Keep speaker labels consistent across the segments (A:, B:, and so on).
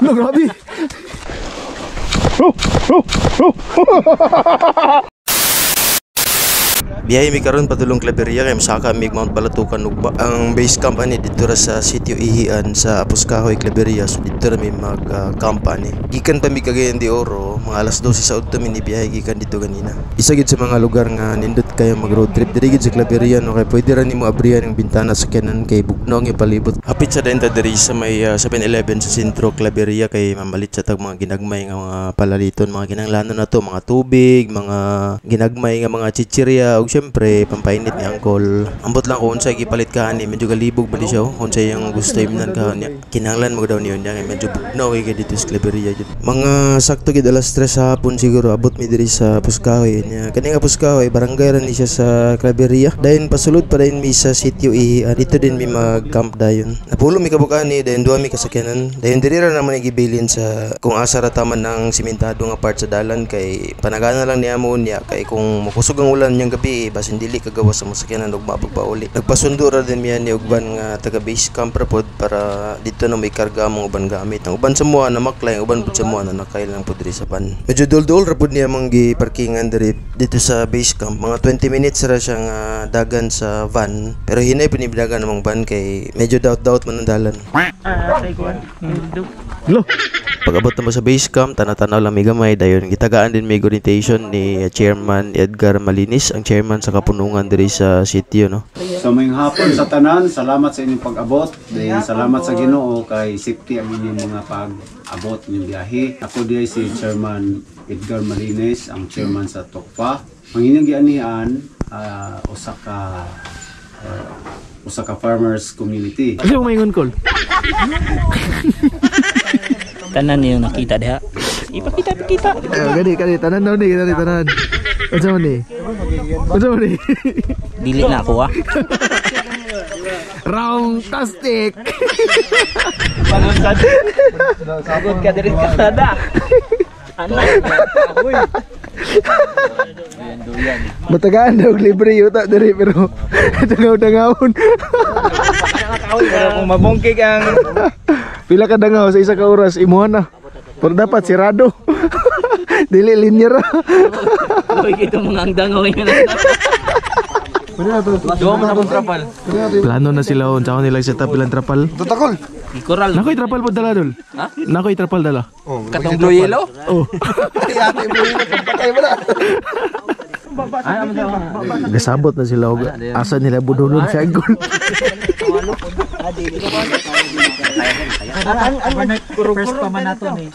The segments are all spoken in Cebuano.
A: No, grabe. Oh, oh, oh.
B: Biyahe mi karon padulong Claveria kay mosaka mig Mount Balatukan ugma. Ang base camp ani didto ra sa sitio Ihian sa Aposkahoy, Claveria. So didto ra mi mag camp ani. Gikan pa mi Cagayan de Oro, mga alas 12 sa udto mi ni biyahe gikan didto ganina. Isa gid sa mga lugar nga nindot kayo mag road trip diri gid sa Claveria, no, kay pwede ra nimo abrihan ang bintana sa sakyanan kay bugnaw ang ipalibot. Hapit sa denta diri sa may 7-Eleven sa sentro Claveria kay mamalit sa tag mga ginagmay nga mga palaliton, mga kinahanglanon nato, mga tubig, mga ginagmay nga mga chichirya ug syempre pampainit ni angkol. Ambot lang kung unsay gipalit ka ani, medyo galibog ba di siya, oh. Kung unsay ang gusto imnan ka niya. Kinahanglan mo daw niyo niya kay medyo bugnaw kay dito sa Claveria jud. Mga sakto gid alas 3 sa hapon siguro abot mi diri sa Puskahoy niya. Kani nga Puskahoy, barangay ra ni siya sa Claveria. Dayon pasulod pa dayon mi sa sitio Ihian. Dito din mi mag-camp dayon. Napulo mi kabuk ani, dayon duha mi kasakyanan. Dayon diri ra naman gibilin sa kung asa ra taman ang simentado nga part sa dalan kay panagana lang niya mo niya kay kung mokusog ang ulan niyang gabi, basin dili kagawas sa mga sakyanan ug mapagpauli. Nagpasundo ra din miya ni uban nga taga base camp ra pod para dito na may karga among uban gamit. Ang uban sa mua na maklay, ang uban pud sa mua na nakay lang pud diri sa van. Medyo duol-duol ra pud niya mang giparkingan diri dito sa base camp. Mga 20 minutes ra siya nga dagan sa van, pero hinay pud ni dagan among van kay medyo doubt-doubt man ang dalan.
A: Lo.
B: Pag-abot na mo sa base camp, tanaw-tanaw lang mi gamay dayon gitagaan din may orientation ni Chairman Edgar Malinis, ang chairman sa kapunungan diri sa sitio, no.
C: So mayong hapon sa tanan, salamat sa inyong pag-abot. Then salamat sa Ginoo kay safety ang inyong mga pag-abot inyong biyahe. Ako diay si Chairman Edgar Malines, ang chairman sa Tokpa. Ang inyong gianihan usa ka farmers community.
A: Ano maingon kol?
D: Tanan niyo nakita diha. Ipakita, ipakita.
A: Eh, gani kani tanan daw ni, gani tanan. Unsa man ni? Unsa man ni?
D: Dili na ako ah.
A: Roundtastic.
D: Sagot ka diri kasada. Ano?
A: Matagaan daw libre yuta diri pero dangaw-dangawon.
E: Pero kung mabungkig ang
A: Pila ka dangaw sa isa ka oras imuha na. Pero dapat sirado. Dili linear.
D: Uy, ito mga ang dangaw yun.
A: Plano na sila on sa nila set up ilang trapal.
F: Tutakol.
D: Ikoral.
A: Nakoy trapal po dala dol.
D: Ha?
A: Nakoy trapal dala.
F: Oh,
E: katong blue yellow,
A: Oh.
F: Ay, ate mo yun, pagpatay mo na.
A: Gasabot na sila og asa nila budulon si Angkol.
G: First pa man nato ni.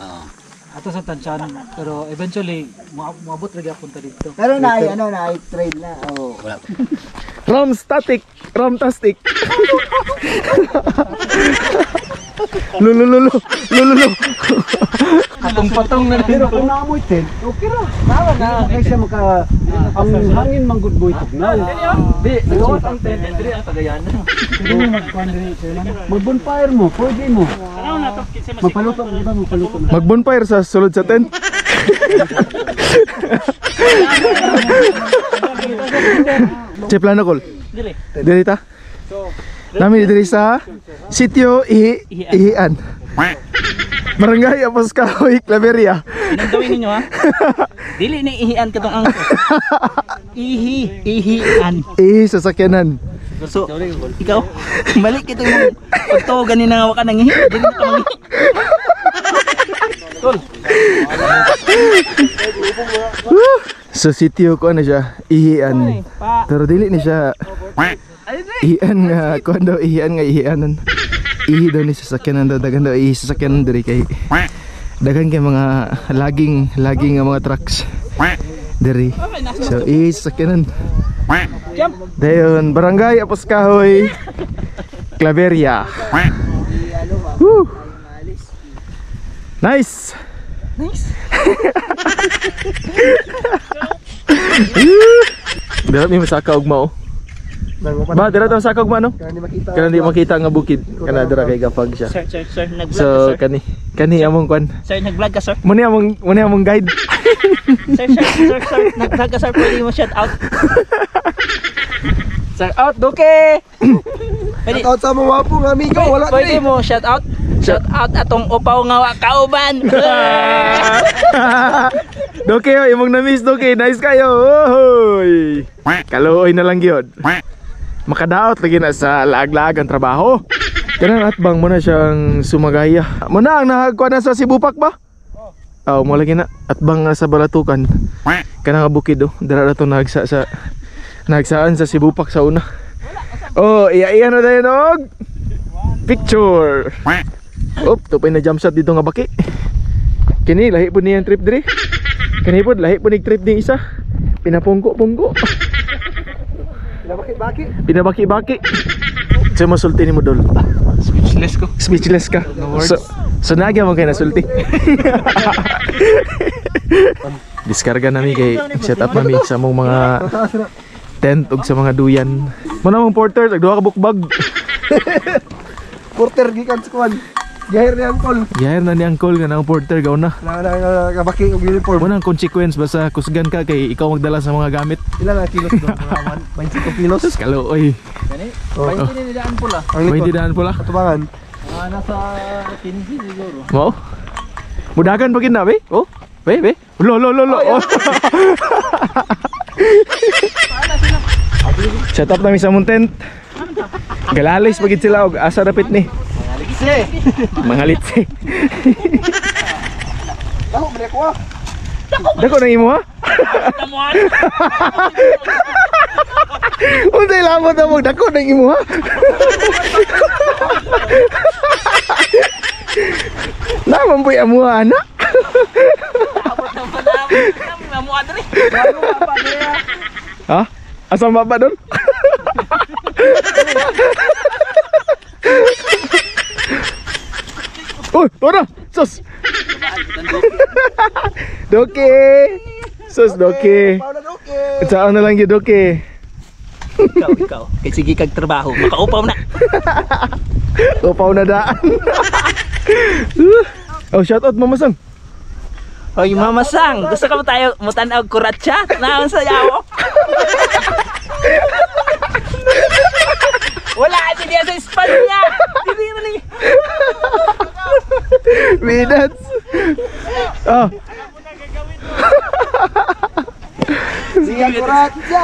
G: Ato sa tansyan pero eventually moabot ra gyapon ta dito.
H: Pero na ay ano na ay trade na. Oh.
A: Ramstatic, ramtastic. Lulululu, lululu.
E: patong-patong na
C: Pero kung naamoy tent, okay ra. Tawa na. Kaysa maka ang hangin manggod boy tugnaw.
E: Di, nagawas ang tent diri ang Cagayan.
C: Mag-bonfire mo, pwede mo. Magpaluto, di ba magpaluto na?
A: Mag-bonfire sa sulod sa tent. Che plano kol.
D: Dili.
A: Diri ta. Nami diri sa sitio Ihian. Barangay Aposkahoy, Claveria.
D: Anong gawin ninyo ha? Dili ni ihian katong angko. Ihi, ihian.
A: Ihi sa sakyanan.
D: So, ikaw, balik ito yung pagtuo ganin na nga ka nang ihi. Dili na ka mangihi.
A: Sa sitio ko ano siya, Ihian. Pero dili ni siya Ihian nga kuan daw, ihian nga ihianan. Ihi daw ni sa sakyanan daw, dagan daw ihi sa sakyanan diri kay dagan kay mga laging laging nga mga trucks diri. So ihi sa sakyanan. Dayon Barangay Aposkahoy, Claveria. Woo! Nice.
D: Nice.
A: Dira mi masaka og mao. Ba, dira ta masaka og mao, no?
H: Kana
A: Kana
H: di makita.
A: di makita nga bukid. Kana dira kay gapag siya.
D: Sir, sir, sir, nag-vlog
A: So
D: ka, sir.
A: kani kani among kwan.
D: Sir, nag-vlog ka, sir.
A: Muni among guide.
D: Sir, sir, sir, sir, nag-vlog ka, sir. Pwede mo shout out. Sir, out, Duke! Pwede,
F: Shout out sa mga wapo nga amigo, wala
D: pwede
F: diri.
D: mo shout out. Shout out atong upaw nga wa kauban.
A: Doke, oh, imong na-miss Doke. Nice kayo. Ohoy. Kaluoy na lang gyud. Makadaot lagi na sa laag-laag ang trabaho. Kanang atbang mo na siyang sumagaya. Mo na ang nagkuha na sa Sibupak ba? Oh, mo lagi na atbang nga sa Balatukan. Kanang bukid oh, dira na to nagsa sa nagsaan sa Sibupak sa una. Oh, iya-iya na dayon og picture. Op, tupay na jump shot dito nga baki. Kini lahi po niyang trip diri. Kini pod lahi po nig trip ding isa. Pinapungko-pungko.
F: Pinabaki-baki.
A: Pinabaki-baki. So masulti nimo dol.
E: Speechless ko.
A: Speechless ka.
E: No words.
A: So nagya mo kay nasulti. Diskarga nami kay set up nami sa mong mga tent ug sa mga duyan. Muna mong porter tag duha ka bukbag.
F: Porter gikan sa kuan. Gahir ni Uncle.
A: Gahir na ni Uncle nga nang porter gaw na.
F: Na na kabaki og uniform.
A: Muna ang consequence basta kusgan ka kay ikaw magdala sa mga gamit.
F: Ila na kilos do? Mga 25 kilos.
A: Sus kaluoy.
E: Kani?
F: Oh.
E: 20 ni daan pula.
F: Ang
A: May
F: likod.
A: daan pula.
F: Katubangan.
E: Nasa 15 siguro.
A: Mao. Mudagan pa gid na be. Oh. Be be. Lo lo lo lo. Oh. Set up nami sa mong tent. Galalis pagid sila og asa rapit ni. Mga litse.
F: Dako man ako ah.
A: Dako nang imo ha? Unsay lamot na mo dako nang imo ha? Naman po'y amuha ana. Ha? Asa baba doon? Uy, tuwa na! Sus! Doke! Sus, Doke! Saan na lang yun, Doke?
D: Ikaw. Kay sige kag trabaho, makaupaw na.
A: Upaw na daan. Oh, shout out Mama Sang.
D: Hoy Mama Sang, gusto ka ba tayo mutan-aw kuratsa? Naon sa yawo? Wala kasi diya sa Espanya. Dili man ni.
A: Minutes. Oh.
F: Sige kuratsa.